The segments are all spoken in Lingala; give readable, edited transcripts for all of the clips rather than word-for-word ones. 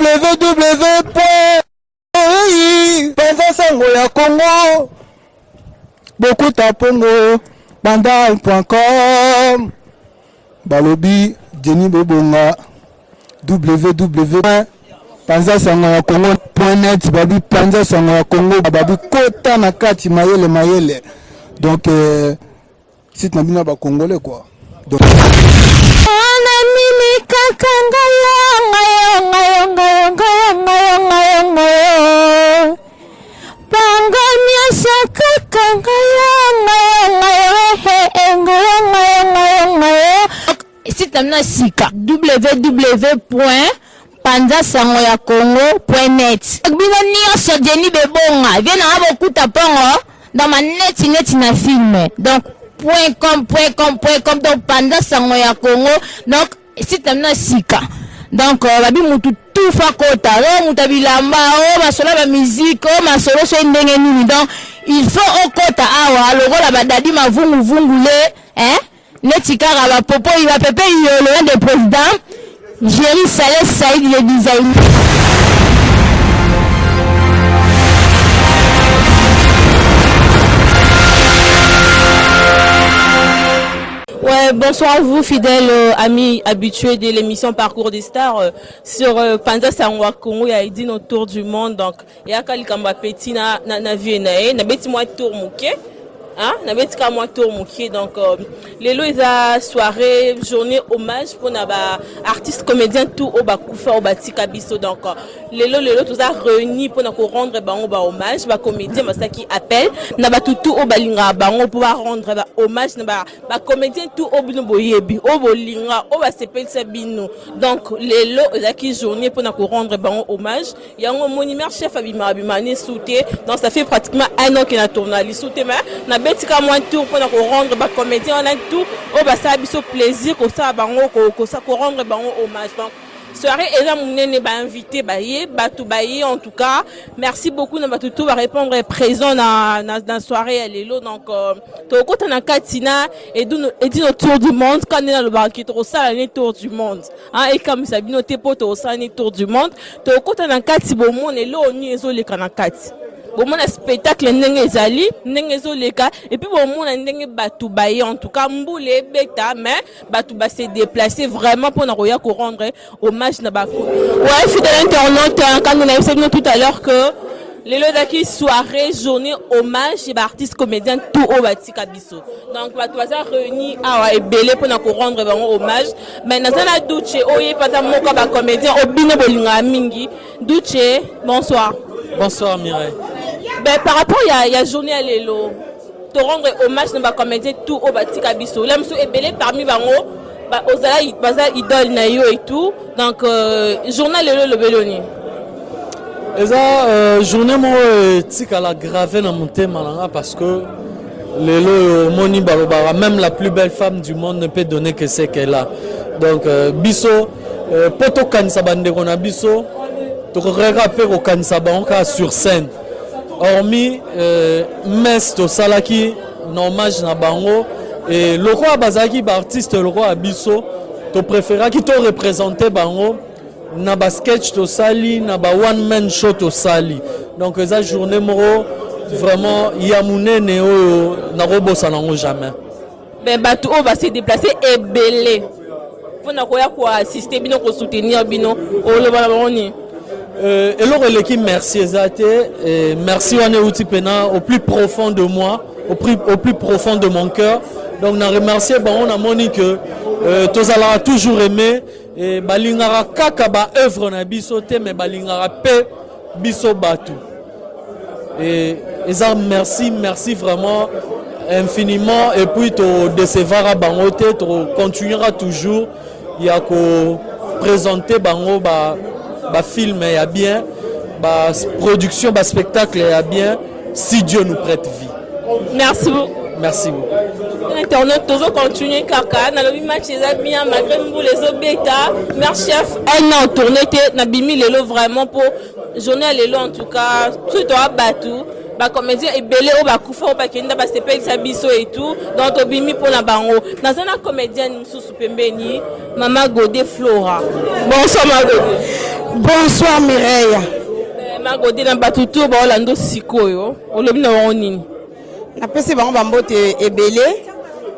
www panza sango ya Congo bokuta pongo bandal.com balobi Jenny Bobonga www panza sango ya Congo .net babi panza sango ya Congo babi kota na kati mayele mayele donc euh, site na bino ya ba congolais quoi donc Wana nini kaka ngayo ngayo ngayo ngayo ngayo ngayo ngayo ngayo bango nyonso kaka ngayo ngayo ngayo ehe ngayo ngayo ngayo ngayo site na bino ya sika www panza sango ya congo point net bino nyonso Jenny Bebonga vie nanga bokuta pongo dans ma neti neti na film donc point com point com point com donc panza sango ya congo donc site na bino ya sika donc euh, babi mutu tufa kota o oh, moto ya bilamba o oh, masolo ya bamusike o oh, masolo soki ndenge nini donc il faut okota awa lokola badadi mavunguvungule eh? Neti kaka ba popo ba pepe yolo de president Jerry Saleh Saïd le designer. Ouais, bonsoir à vous, fidèles euh, amis habitués de l'émission Parcours des stars euh, sur euh, Panza Sangwa Congo, il y a dit notre tour du monde. Donc, Eyaka likambo ya petit na, na, na vie na ye nabeti mwa tour moke hein? nabeti kaka mwa tour moke donc euh, lelo eza soirée journée hommage mpona ba artiste comédien tout oyo bakufa oyo batika biso donc euh, lelo lelo toza réuni mpona korendre bango ba hommage ba comédien basalaki appel na bato tout oyo balingaka bango mpo barendre ba hommage na ba, ba comédien tout oyo bino boyebi oyo bolinga oyo basepelisa bino donc lelo ezalaki journée mpona korendre bango hommage Yango omoni mère chef abimaka bimaka ne sous te donc ça fait pratiquement un an que na tourna lisu te mais na beti ka mwa tour pona ko rendre ba comédien wana tout oyo basala biso plaisir kosala bango ko rendre bango hommage donc soirée eza monene ba invité baye bato baye en tout cas merci beaucoup na bato tout ba répondre présent na, na, na soirée ya lelo donc euh, tokota na kati na edino tour du monde quand nde nalobaka ke tokosala ne tour du monde Ah, ekamwisa bino te mpo tokosala ni tour du monde tokokota na kati bomona eloko nini ezoleka na kati bomona spectacle ndenge ezali ndenge ezoleka epuis bomona ndenge bato baye en tout cas mbula ebeta mais bato ba se déplacer vraiment mpona koya korendre hommage na ba ouais fidèle internaute quand on a bino tout à l'heure que lelo ezalaki soirée journée hommage ya baartiste comédien tout oyo batika biso donc bato baza réuni awa ebele mpona korendre bango hommage mais naza na duce oyo ye mpe aza moko ya bacomédien oyo bino bolingaka mingi duce bonsoir bonsoir mireille ben, par rapport ya, ya journée ya lelo torendre hommage na bacomédien tout oyo batika biso la mosusu ebele parmi bango ozala baza idole na yo et tout donc euh, journal lelo elobeli oni eza euh, journée moko etikala grave na motema na nga parce que lelo oyo omoni balobaka même la plus belle femme du monde ne peut donner que ce qu'elle a donc euh, biso euh, mpo tokanisa bandeko na biso tokokaka mpe kokanisa bango kaka sur scène hormis euh, messe tosalaki na hommage na bango e lokola bazalaki baartiste lokola biso topréféraki to représente bango na ba sketch tosali na ba one man show tosali donc eza journée moko vraiment ya monene oyo nakobosana yango jamais mais bato oyo base déplace ebele mpona koya koassiste bino kosoutenir bino oloba na bango nini euh, eloko eleki merci eza te euh, merci wana euti mpena au plus profond de moi au plus, au plus profond de mon cœur donc na remercier bango namoni que euh, tozalaka toujours aimé E balingaka kaka ba œuvre na biso te mais balingaka pe biso batu. Et eza merci merci vraiment infiniment et puis to décevara bango te to continuera toujours ya ko présenter bango ba ba film ya bien ba production ba spectacle ya bien si Dieu nous prête vie. Merci beaucoup. Merci beaucoup. Internaute tozo continuer kaka nalobi match eza bien malgré mbula ezobeta merci chef un an tourné te nabimi lelo vraiment mpo journée ya lelo en tout cas soki toa bato bacomédien ebele oyo bakufa oyo bakenda basepelisa biso et tout donc tobimi mpo na bango naza na comédienne mosusu pembeni mama gode flora bonsoir ma gode. Bonsoir Mireille. Eh, Magode na bato to baolanda sikoyo olobi na bango nini? Napesi bango bambote ebele,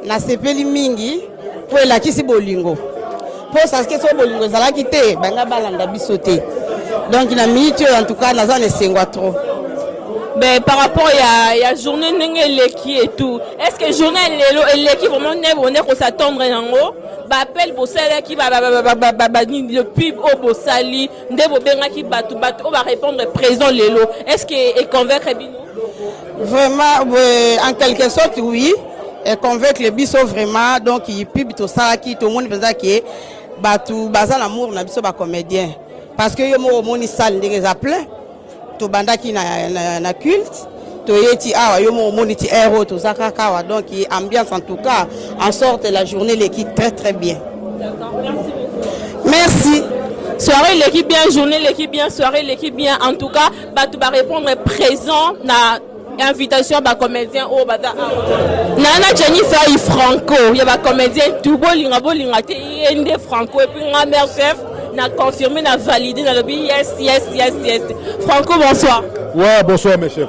nasepeli mingi mpo elakisi bolingo mpo saske soki bolingo ezalaki te banga balanda biso te donc na minute oyo en tout cas naza na esengo ya trop. Ben, par rapport ya, ya journée ndenge eleki et tout, est ce que journée lelo eleki vraiment ndenge bonde kos'attendre yango? Baappel bosalaki, le pub oyo bosali nde bobengaki bato, bato oyo barépondre présent lelo, est ce que econvaincre bino? Vraiment, en quelque sorte oui, econvaincre biso vraiment. Donc pub tosalaki, tomoni mpenza ke bato baza na amour na biso bacomédien, parce que yo moko omoni salle ndenge eza plein. Tobandaki na culte, toyeti awa, yo moko omoni ti aire oyo toza kaka awa. Donc ambiance, en tout cas, en sorte la journée eleki très très bien. D'accord, merci beaucoup. Merci. Soirée eleki bien, journée eleki bien, soirée eleki bien. En tout cas, bato barépondre présent na invitation, bacomédien oyo baza awa nana Jennifer Franco ya bacomédien tout, bolinga bolinga te, ye nde Franco. Et puis nga mère chef na confirmé, na validé, nalobi yes. Franco, bonsoir. Ouais, bonsoir mes chefs.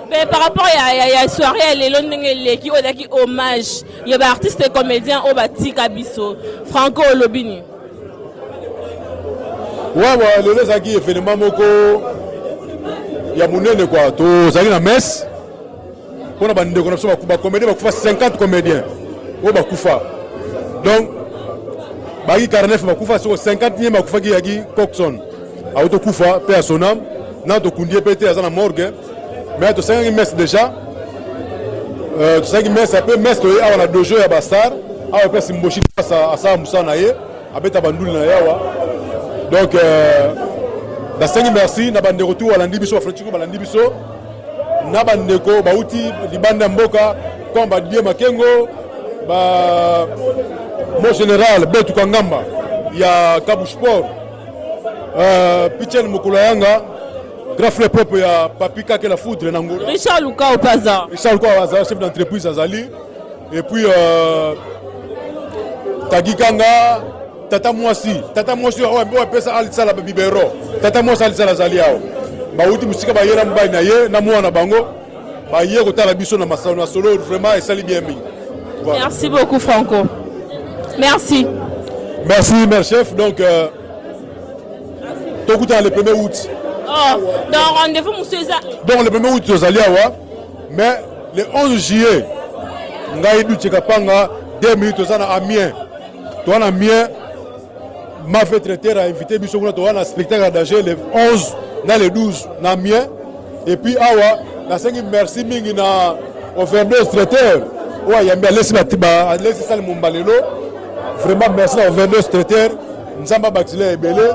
Mais par rapport ya soirée ya lelo ndenge eleki, oyo ezalaki hommage ya baartiste comédien oyo batika biso, Franco, olobi nini? Ouais, lelo ezalaki événement moko ya monene quoi. Tozalaki na messe mpona bandeko na biso bacomédien bakufa, 50 comédien oyo bakufa. Donc bayaki 49 bakufa, soko 50 nye bakufaki yaki Coxon auti tokufa mpe ya sonam na tokundi ye mpe te, aza na morgue. Mais tosengaki messe déjà, tosalaki messe. Ape messe, toye awa na dojo ya bastar awa mpe Simboshi asala mosala na ye, abeta banduli na ye awa. Donc nasengi merci na bandeko tu balandi biso, bafranchiko balandi biso, na bandeko bauti libanda ya mboka comme badie Makengo, ba mon général Betuka Ngamba ya Kabu Sport, Pichen Mokolo yanga grand frère propre ya Papi Kake la Foudre na Ngola. Richard Lukao Paza. Richard Lukao azali chef d'entreprise azali. Et puis Tagi Kanga, tata mwasi, tata mwasi oyo apesa alisala bibero, tata mwasi alisala azali awa. Bauti mosika, bayela mobali na ye na mwana bango, baye kotala biso na masano na solo. Vraiment esali bien mingi. Voilà. Merci beaucoup Franco, merci. Merci mère chef. Donc tokutana le 1er août. Oh, donc rendez-vous mosusu eza? Donc le 1er août tozali awa, mais le 11 juillet ngai Duce Kapanga 2 minutes toza na Amiens, toza na Amiens. Mafe Traiteur a invité biso kuna, toza na spectacle ya danger le 11 na le 12 na Amiens. Et puis awa nasengi merci mingi na Overdose Traiteur oyo ayambi, alesi alesi sale momba lelo. Vraiment merci na Overdose Traiteur, Nzambe abakisila ebele.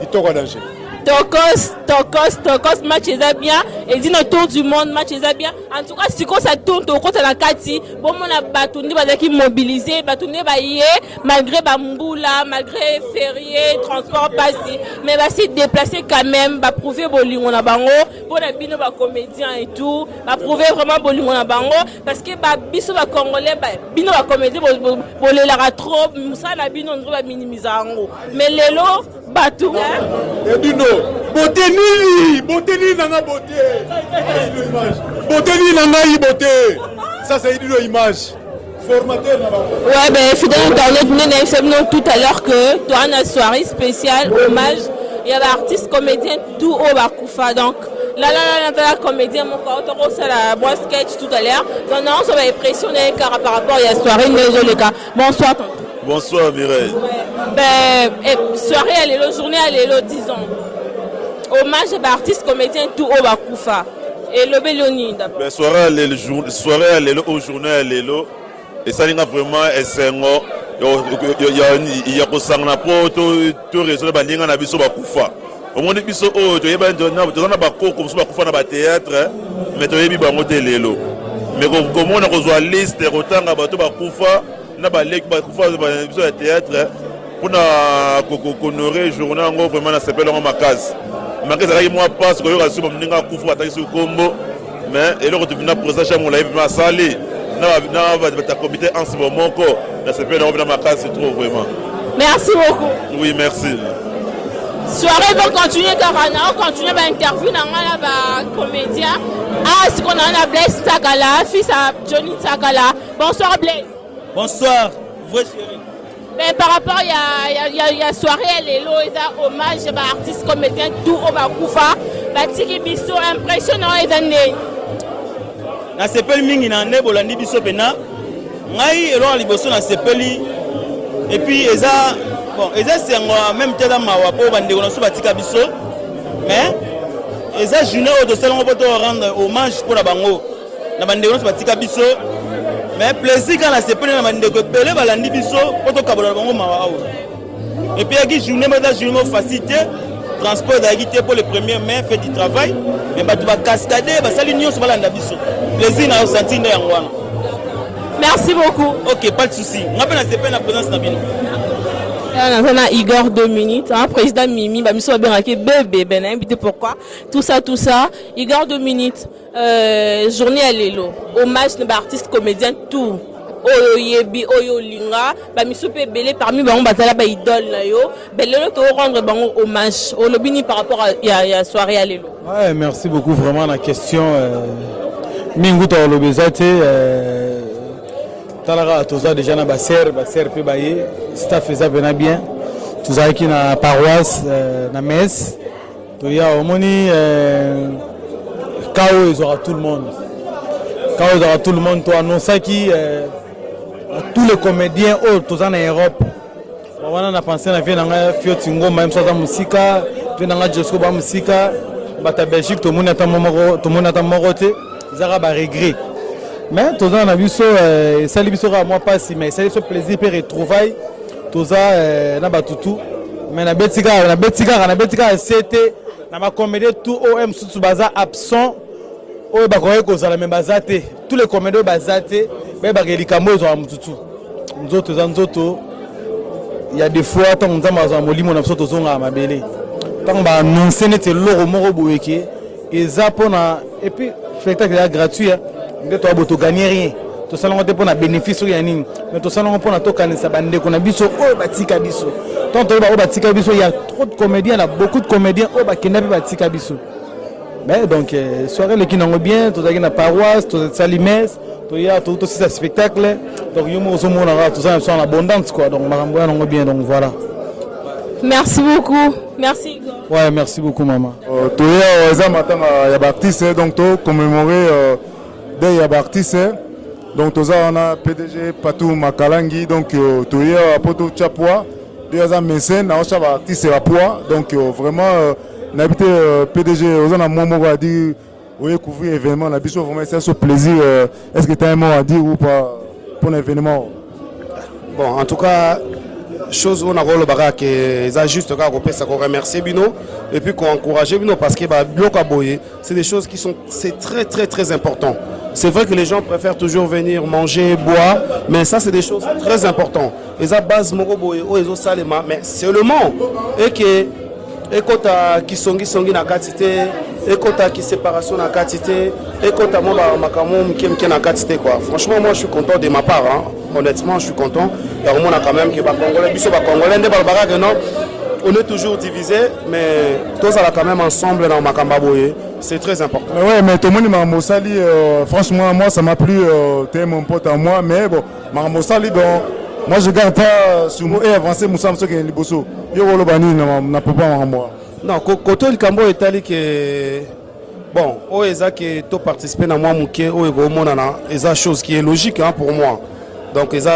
Kitoko ya danger. Tokos, tokos, tokos, match eza bien. Edi na tour du monde, match eza bien. En tout cas, sikoyo ça tourne, tokota na kati. Bomona bato nde bazalaki mobilisé, bato nde baye malgré bambula, malgré férié, transport pasi, mais basi déplacé quand même, baprouve bolingo na bango mpona bino bacomédien et tout. Baprouve vraiment bolingo na bango parce que biso bacongolais, bino bacomédien bolelaka trop, mosala na bino ndro baminimiza yango, mais lelo bato Edino, beauté nini? Beauté nini nanga? Beauté, beauté nini na ngai? Beauté, ça c'est Edino Image, formateur na bango. Ouais, ben, fidèle internaute, nous avons tout à l'heure que toi, on a soirée spéciale, hommage. Il y avait artistes, comédiens, tout oyo bakufa. Donc, là, là, là, là, comédien, mon corps, on la bois sketch tout à l'heure. Donc, non, ça va impressionner car par rapport à la soirée, désolé, bonsoir, tonton. Bonsoir Mireille. Ben, eh, soirée ya lelo, journée ya lelo, disons. Hommage à artistes, comédiens, tout oyo bakufa. Elobeli yo nini d'abord? Ben, soirée ya lelo, soirée ya lelo oyo, journée ya lelo esalinga vraiment esengo ya kosangana mpo to raisonne baninga na biso bakufa. Omoni biso oyo toyeba, toza na bakoko mosusu bakufa na bathéâtre, mais toyebi bango te lelo. Mais komona kozwa liste, kotanga bato bakufa na baleki bakufa biso ya théâtre mpona kohonorer journée yango, vraiment nasepeli yango makasi. Maka ezalaki mwa mpasi koyoka soki bamoninga akufa batangisi kombo, mais eloko tobina, président Jean Molai vraiment asali na bato ya comité ensemble moko, nasepeli yango mpena makasi trop vraiment. Merci beaucoup. Oui, merci. Soirée va continuer kaka na continuer ba interview na ngai na ba comédien. Ah sikoyo na na Blaise Tsakala, fils à Johnny Tsakala. Bonsoir Blaise. Bonsoir, vrai chéri. Mais par rapport ya ya ya, ya soirée ya lelo eza hommage ya ba artistes comédiens tout oyo bakufa batiki biso, impression na yo eza ndeni? Nasepeli mingi na nde bolandi biso mpena. Ngai eloko ya liboso nasepeli, et puis eza bon, eza esengo même te, eza mawa mpo bandeko na biso batika biso, mais eza journée oyo tosalango mpo to rendre hommage mpo na bango, na bandeko nyonso batika biso. Mais plaisir kaka, nasepeli na bandeko ebele balandi biso mpo tokabola na bango mawa awa. Et puis eyaki journée moko, eza journée moko facile te. Transport ezalaki te mpo le premier mai, fête du travail, mais bato bacascade, basali nyonso balanda biso. Plaisir na osentir nde yango wana. Merci beaucoup. Ok, pas de souci. Nga mpe nasepeli na présence na bino. Naza na Igor 2 minutes, hein, président Mimi, bamiso babengaki bébé, ben nayebi te pourquoi tout ça, tout ça. Igor 2 minutes, journée ya lelo, hommage na baartiste comédien tout oyo oyebi, oyo olinga, bamisu mpe ebele parmi bango bazala baidole na yo. Ben lelo torendre bango hommage, olobi nini par rapport ya soirée ya lelo? Ouais, merci beaucoup vraiment na question. Mingi toloba eza te. Talaka, toza déjà na basere, basere mpe baye, staff eza mpena bien. Tozalaki na paroisse, na messe. Toya omoni ka oyo ezwaka tout le monde, ka oyo ezwaka tout le monde. Toannonsaki tous les comédiens oyo toza na Europe wana. Na pense na vie na ngai Fioti Ngoma, ye mosu aza mosika, vie na ngai Josco ba mosika, bato ya Belgique tomoni ata moko, tomoni ata moko te. Ezaka baregret, mais toza na biso. Esali biso kaka mwa mpasi, mais esali biso plaisir mpe retrouvaille. Toza na batutu, mais nabeti kaka, nabeti kaka, nabeti kaka se te na bacomédien tout oyo mosusu baza absent, oyo bakoki kozala mais baza te. Tous les comédiens oyo baza te, bayebaka likambo oyo ezwaka motutu. Nzoto eza nzoto ya des fois, ntango Nzambe azwaka molimo na biso, tozongaka mabele. Ntango baannonce neti eloko moko boye ke eza mpona, et puis spectacle eza gratuit nde toya bo togagner rien. Tosalango te mpona bénéfice oyo ya nini, mais tosalango mpona tokanisa bandeko na biso oyo batika biso. Ntango toyeba oyo batika biso, ya trop de comédiens, na beaucoup de comédiens oyo bakenda mpe batika biso. Mais donc soirée eleki nango bien. Tozalaki na paroisse, tosali messe, toya tosisa spectacle. Donc yo moko ozomona kaka toza na biso en abondance quoi. Donc makambo ya nango bien, donc voilà. Merci beaucoup, merci. Ouais, merci beaucoup, maman. Toya, eza matanga ya baartiste, donc tocommémorer deuil ya baartiste. Donc toza wana PDG Patou Makalangi. Donc toye po totya poids nde aza mécène, aotya baartiste ya poids. Donc vraiment nayebi te, PDG, oza na mwa moko à dire? Oye couvrir événement na biso, vraiment c'est so plaisir. Est ce que tu as un mot à dire ou pas pour l'événement? Bon, en tout cas, chose oyo nakoloba kaka ke eza juste kaka kopesa koremercier bino et puis koencourager bino, parce que babiloko ya boye, c'est des choses qui sont, c'est très très très important. C'est vrai que les gens préfèrent toujours venir manger, boire, mais ça, c'est des choses très importantes. Eza base moko boye oyo ezosalema, mais seulement eke ekota kisongisongi na kati te, ekota kiséparation na kati te, ekota mwa makambo mike mike na kati te quoi. Franchement, moi je suis content de ma part, hein. Honnêtement, je suis content ya komona quand même ke bacongolais, biso bacongolais nde balobaka ke non, on est toujours divisé, mais tozala quand même ensemble na makambo ya boye, c'est très important. Ouais, mais tomoni makambo osali, franchement, moi ça m'a plu. T'es mon pote à moi, mais bon, makambo osali, bon, moi je garde pas sur moi et avancer mosala soki liboso. Yo koloba nini na propos makambo? Non, koto likambo oyo etali ke bon, oyo eza ke toparticipe na mwa moke oyo ekomonana, eza chose qui est logique, hein, pour moi. Donc eza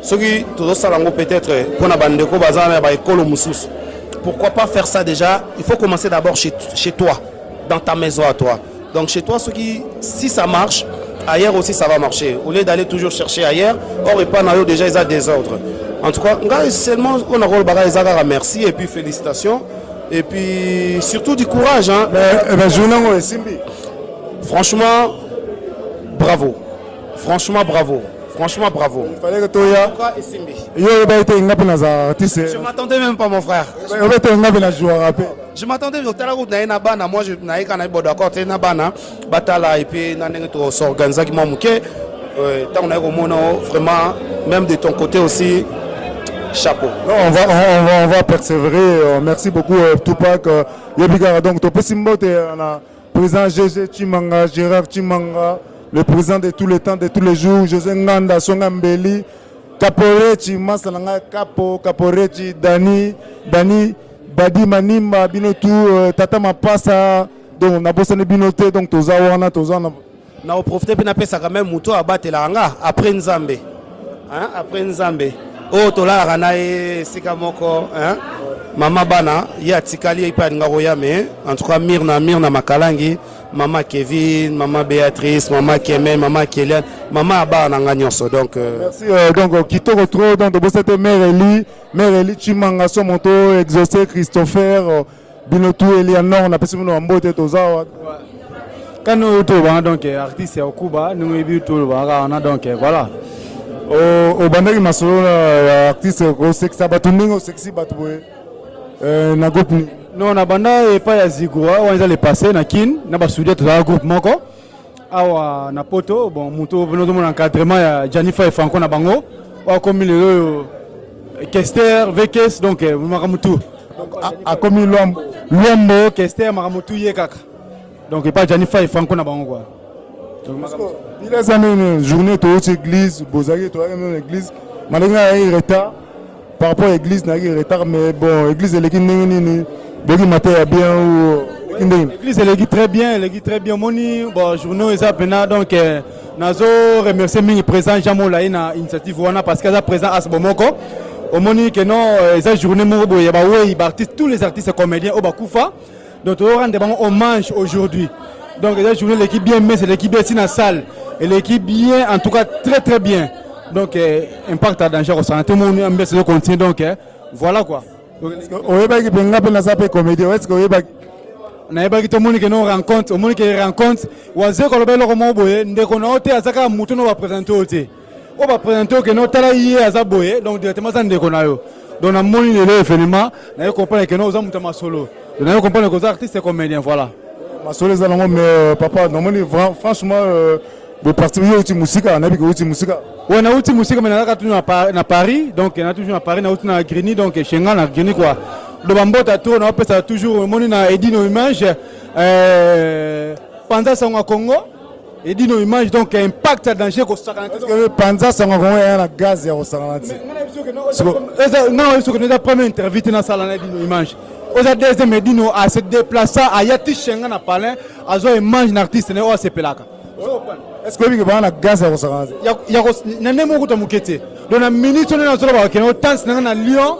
soki tozosala yango peut-être mpona bandeko baza na baekolo mosusu, pourquoi pas faire ça? Déjà, il faut commencer d'abord chez toi, dans ta maison à toi. Donc chez toi, soki si ça marche, ailleurs aussi ça va marcher, au lieu d'aller toujours chercher ailleurs. Or epa na yo déjà eza désordre. En tout cas, ngai seulement oyo nakolobaka eza kaka merci et puis félicitations et puis surtout du courage, hein. Mais, eh ben, journée yango esimbi. Franchement bravo, franchement bravo, franchement bravo. Il fallait que toya. Esimbi. Yo oyeba ete nga mpe naza artiste. Je m'attendais même pas, mon frère. Oyebi ete nga mpe na jouaka mpe. Je m'attendais otala kutu na ye na bana. Moi naye kaka na ye, bon, d'accord te, na bana batala et puis na ndenge tos'organisaki mwa moke. Ntango naye komona vraiment, même de ton côté aussi. Chapeau. Non, on va, on, va, on va persévérer. Merci beaucoup, Tupac. Yebi kaka, donc, topesi mbote na président GG Chimanga, Gérard Chimanga, le président de tous les temps, de tous les jours, José Nganda, Songa Mbeli, Caporechi, Masalanga, Capo, Caporechi, Dani, Dani, Badi Manimba, bino tout, Tata Mapasa, donc, nabosani bino te, donc, toza wana, toza na. Na oprofite mpe napesaka meme moto oyo abatelaka nga après Nzambe, hein? Après Nzambe oyo tolalaka na ye esika moko, hein? Mama bana ye atikali, ye mpe alinga koya, mais en tout cas Mirna, Mirna Makalangi, mama Kevin, mama Béatrice, mama Kemen, mama Kelian, mama ya bana na nga nyonso, donc Merci, donc, kitoko trop, donc, tobosani te mère Eli, mère Eli Chimanga, so moto, Exaucé, Christopher, bino tout, Elianor, napesi bino bambote, toza awa. Kani oyo tolobaka, donc artiste ya Okuba, ndenge oyebi, tolobaka wana, donc voilà. Obandaki masolo ya artiste kosekisa bato, ndenge osekisi bato boye, na groupe nini? Non, na banda epai ya Zigura, wana eza le passé na Kine, na basudia, tozalaka groupe moko. Awa na Poto, bon, moto ozomona encadrement ya Janifa e Franco na bango, oyo akomi lelo oyo Kester Vekes, donc makambo tu. Akomi Lwambo. Lwambo Kester, makambo tu ye kaka, donc epai Janifa e Franco na bango quoi. Bila eza nini, journée touti église, bozalaki, toyaki na église, malgré nayaki retard par rapport à église, nayaki retard, mais bon, église eleki ndenge nini? Boki mateya bien ou eleki ndenge nini? Église eleki très bien, eleki très bien. Omoni, bon, journée oyo eza mpena, donc nazo remercier mingi président Jean Molai na initiative wana, parce que aza président as bomoko. Omoni ke non, eza journée moko boye ya bawei, baartiste, tous les artistes comédiens oyo bakufa, donc tozorendre bango hommage aujourd'hui. Donc eza journée eleki bien, mais eleki bien si na salle eleki bien, en tout cas très très bien. Donc impact ya danger kosala te, moni ambiance ezocontinue, donc voilà quoi. Oyebaki mpe nga mpe naza mpe comédien, est ce que oyebaki? Nayebaki. Tomoni ke no rencontre, omoni ke rencontre waze koloba eloko moko boye, ndeko na yo te, aza kaka motu no baprésente oyo te, oyo baprésente oyo ke no tala ye aza boye, donc directement aza ndeko na yo. Donc namoni lelo événement, naye comprendre ke no oza moto ya masolo, donc naye comprendre ke oza artiste comédien, voilà. Masolo eza nango, mais papa, namoni franchement, boparti, yo outi mosika, nayebi ke outi mosika. Ouais, nauti mosika, mais nazalaka toujours na Paris, donc na toujours na Paris, nauti na Grigny, donc chez nga na Grigny quoi. Donc bambota to naopesa toujours, omoni na Edino Image, Panza Sango ya Congo, Edino Image, donc impact ya danger kosakana te. Panza Sango ya Congo eya na gaz ya kosakana ti. Nga na biso eza première interview te nasala na Edino Image, oza deuxième. Edino ase déplaça, aya ti chez nga na palin, azwa image na artiste na ye oyo asepelaka. Est ce que oyebi ke baa na gaz ya kosakana te? Na ndenge moko kuta moke te. Donc na minute oyo nazoloba, bakende otansi nanga na Lyon,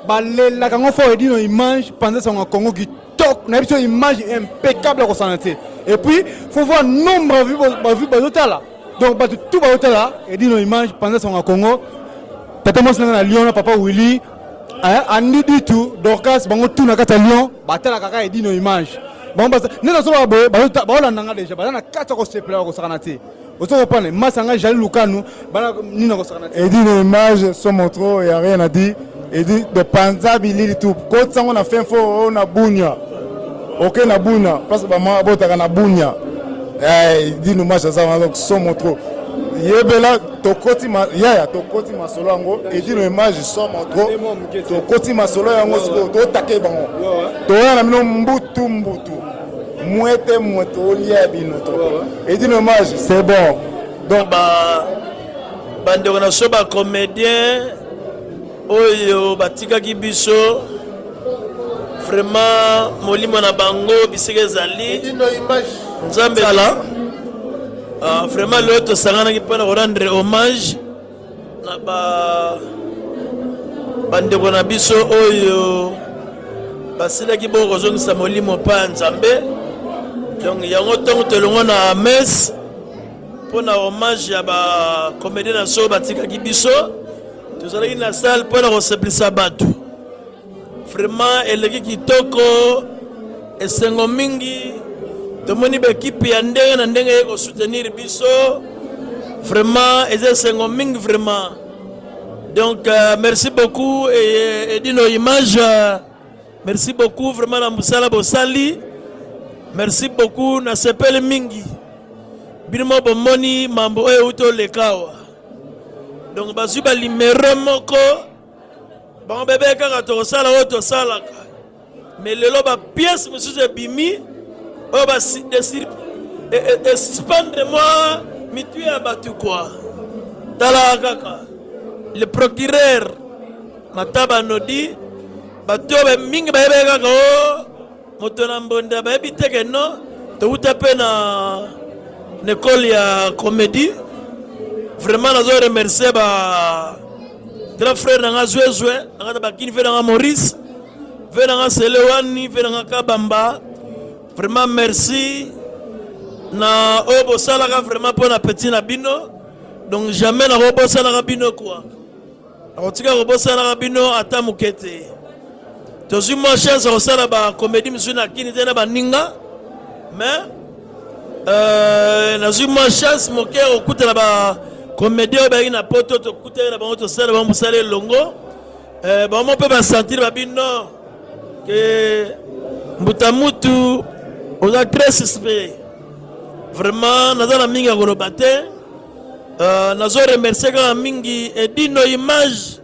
balelaka yango fo Edino Image, Panza Sango ya Congo, kitoko na biso, image impeccable ya kosana te. Et puis faut voir nombre bavu bazotala, donc bato tout bazotala Edino Image, Panza Sango ya Congo. Tata mwasi nanga na Lyon na papa Willy, Andi Ditu, Dorcas, bango tout na kati ya Lyon batalaka kaka Edino Image. Bango baza nde nazoloba boye, baolanda nga déjà, baza na kati ya kosepela ya kosakana te. Ozo comprendre, masa nga Jali Lukanu, bana nini na kosakana te. Edino Image somo trop, ya rien à dire. Edi de panza bilili tout kotisango na fin fo oyo na Bunya, oke na Bunya place bama abotaka na Bunya. Edino Image aza wana, donc somo trop. Yebela, tokoti yaya, tokoti masolo yango. Edino Image somo trop, tokoti masolo yango. Sikoyo totake bango, toya na bino mbutu mbutu, mwete mwete, olia bino trop. Edino Image, c'est bon. Donc ba bandeko na so bacomédien oyo batikaki biso, vraiment molimo na bango bisika ezali, Nzambe ala. Vraiment lelo tosanganaki mpona korendre hommage na ba bandeko na biso oyo basilaki bongo kozongisa molimo mpa ya Nzambe. Donc yango ntongo tolongo na messe mpona hommage ya bacomédien na biso batikaki biso. Tozalaki na salle mpona kosepelisa bato. Vraiment eleki kitoko, esengo mingi. Tomoni baekipe ya ndenge na ndenge ye kosoutenir biso, vraiment eza esengo mingi vraiment. Donc merci beaucoup Edino Image, merci beaucoup vraiment na mosala bosali, merci beaucoup, nasepeli mingi. Bino mo bomoni mambo oyo euti oleka awa, donc bazwi balimero moko. Bango bebe kaka tokosala oyo tosalaka. Mais lelo ba pièces mosusu ebimi oyo ba suspendre mwa mitu ya bato kwa. Tala kaka le procureur Mataba Nodi, bato oyo mingi bayebaki kaka o oh, moto na mbonda, bayebi te ke non towuta mpe na na école ya comédie. Vraiment nazo remercier ba grand frère na nga Zwezwe na nga bakini, ve na nga Maurice, ve na nga Selewani, ve na nga Kabamba. Vraiment merci na oyo bosalaka vraiment mpo na petit na bino. Donc jamais nakobosanaka bino quoi, nakotika kobosanaka bino ata moke te. Tozwi mwa chance ya kosala bacomédie mosusu na kini te na baninga, mais nazwi mwa chance moke ya kokutana bacomédie oyo bayaki na Poto. Tokutaki na bango, tosala bango mosala elongo. Bango mpe basentir babino ke mbuta mutu oza très suspect. Vraiment naza na mingi ya koloba te. Nazo remercier kaka mingi Edino Image,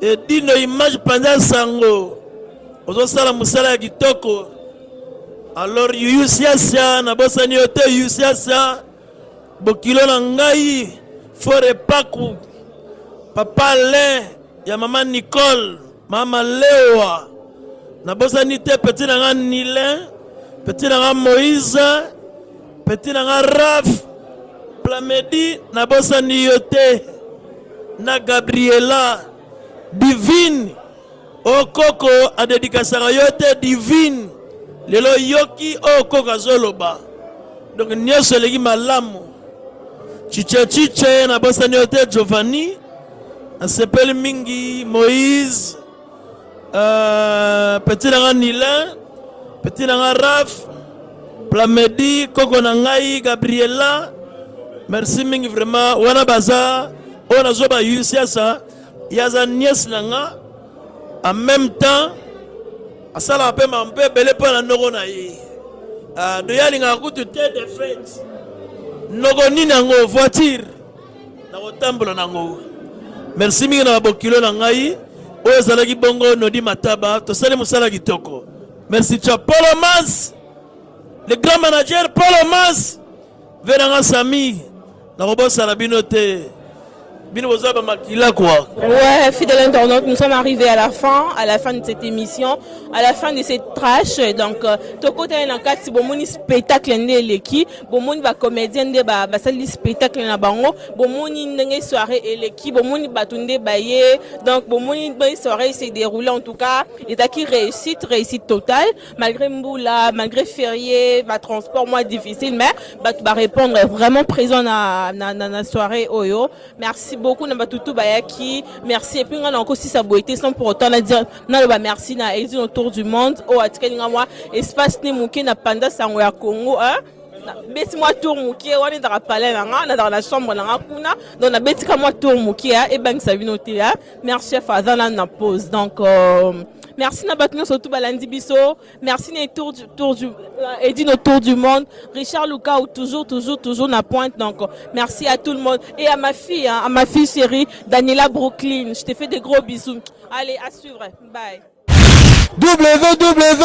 Edino Image Panza Sango, ozosala mosala ya kitoko. Alors Yuyu Siasia, nabosani yo te. Yuyu Siasia, bokilo na ngai, Fore Paku, papa Alain ya mama Nicole, mama Lewa, nabosani te. Petit na nga Nilin, petit na nga Moïse, petit na nga Raf Plamedi, nabosani yo te, na Gabriela Divine Okoko adedikasaka yo te. Divine, lelo yoki oyo koko azoloba. Donc nyonso eleki malamu. Chiche chiche, nabosani yo te. Giovanni, nasepeli mingi. Moïse, petit na nga Nilin, petit na nga Raf Plamedi, koko na ngai Gabriela, merci mingi vraiment. Wana baza oyo nazoba Yusiasa, ye aza nièce na nga, en même temps asalaka mpe mampe ebele mpo na noko na ye. Do ye alingaka kutu te défaite. Noko nini yango, voiture nakotambola nango. Merci mingi na babokilo na ngai oyo ezalaki bongo Nodi Mataba, tosali mosala kitoko. Merci tia Polo Mas, le grand manager Polo Mas, ve nanga Sami, nakobosana bino te, bino boza bamakila quoi. Ouais, fidèle internaute, nous sommes arrivés à la fin de cette émission, à la fin de cette trash. Donc, tokota na kati, bomoni spectacle nde eleki, bomoni ba comédien nde ba basali spectacle na bango, bomoni ndenge soirée eleki, bomoni bato nde baye. Donc bomoni ndenge soirée s'est déroulée. En tout cas, ezalaki réussite, réussite totale, malgré mbula, malgré férié, ba transport moins difficile, mais bato ba répondre vraiment présent na soirée oyo. Merci beaucoup na bato tu bayaki, merci. Et puis nga na okosisa boye te sans pour autant na dire naloba merci na Edine Autour du Monde oyo atikali nga mwa espace ne moke na Panda Sango ya Congo, hein? Nabeti mwa tour moke wana, ezalaka palais na nga, nazalaka na chambre na nga kuna. Donc nabetika mwa tour moke, ebangisa bino te. Merci chef, aza nanu na pause. Donc merci na bato nyonso tu balandi biso. Merci na tour du Edine Autour du Monde, Richard Lukau, toujours, toujours, toujours na pointe. Donc merci à tout le monde et à ma fille, hein, à ma fille chérie Daniela Brooklyn, je te fais des gros bisous. Allez, à suivre, bye. Www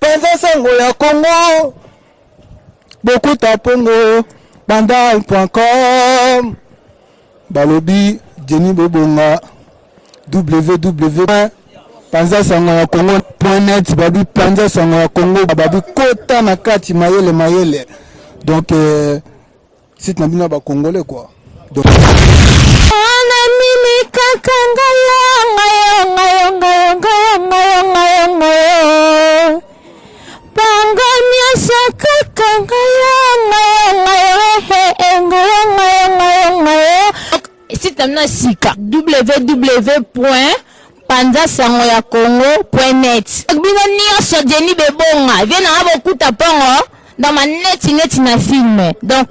Panza Sango ya Congo, bokuta pongo bandal.com. Balobi Jenny Bobonga, www Panza Sango ya Congo .net. Babi Panza Sango ya Congo, babi kota na kati mayele mayele. Donc site na bino ya bacongolais quoi. Donc Wana nini kaka ngayo ngayo ngayo ngayo ngayo ngayo ngayo ngayo, bango nyonso kaka ngayo ngayo ngayo, ehe, ngayo ngayo ngayo ngayo. Site na bino ya sika, www panza sango ya congo net. Bino nyonso, Jenny Bebonga vie nanga, bokuta mpongo dans ma neti neti na film. Donc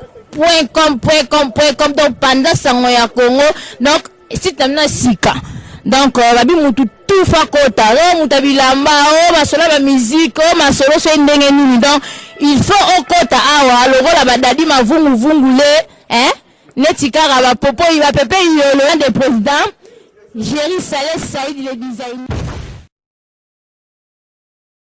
.com .com .com, donc Panza Sango ya Congo. Donc site na bino ya sika. Donc babi mutu tufa kota o mutu ya bilamba, o masolo ya bamusique, o masolo so ndenge nini. Donc il faut okota awa lokola badadi mavunguvungu le, hein? Neti kaka bapopo bapepe iyolo de président. Jerry Saleh Saïd le designer.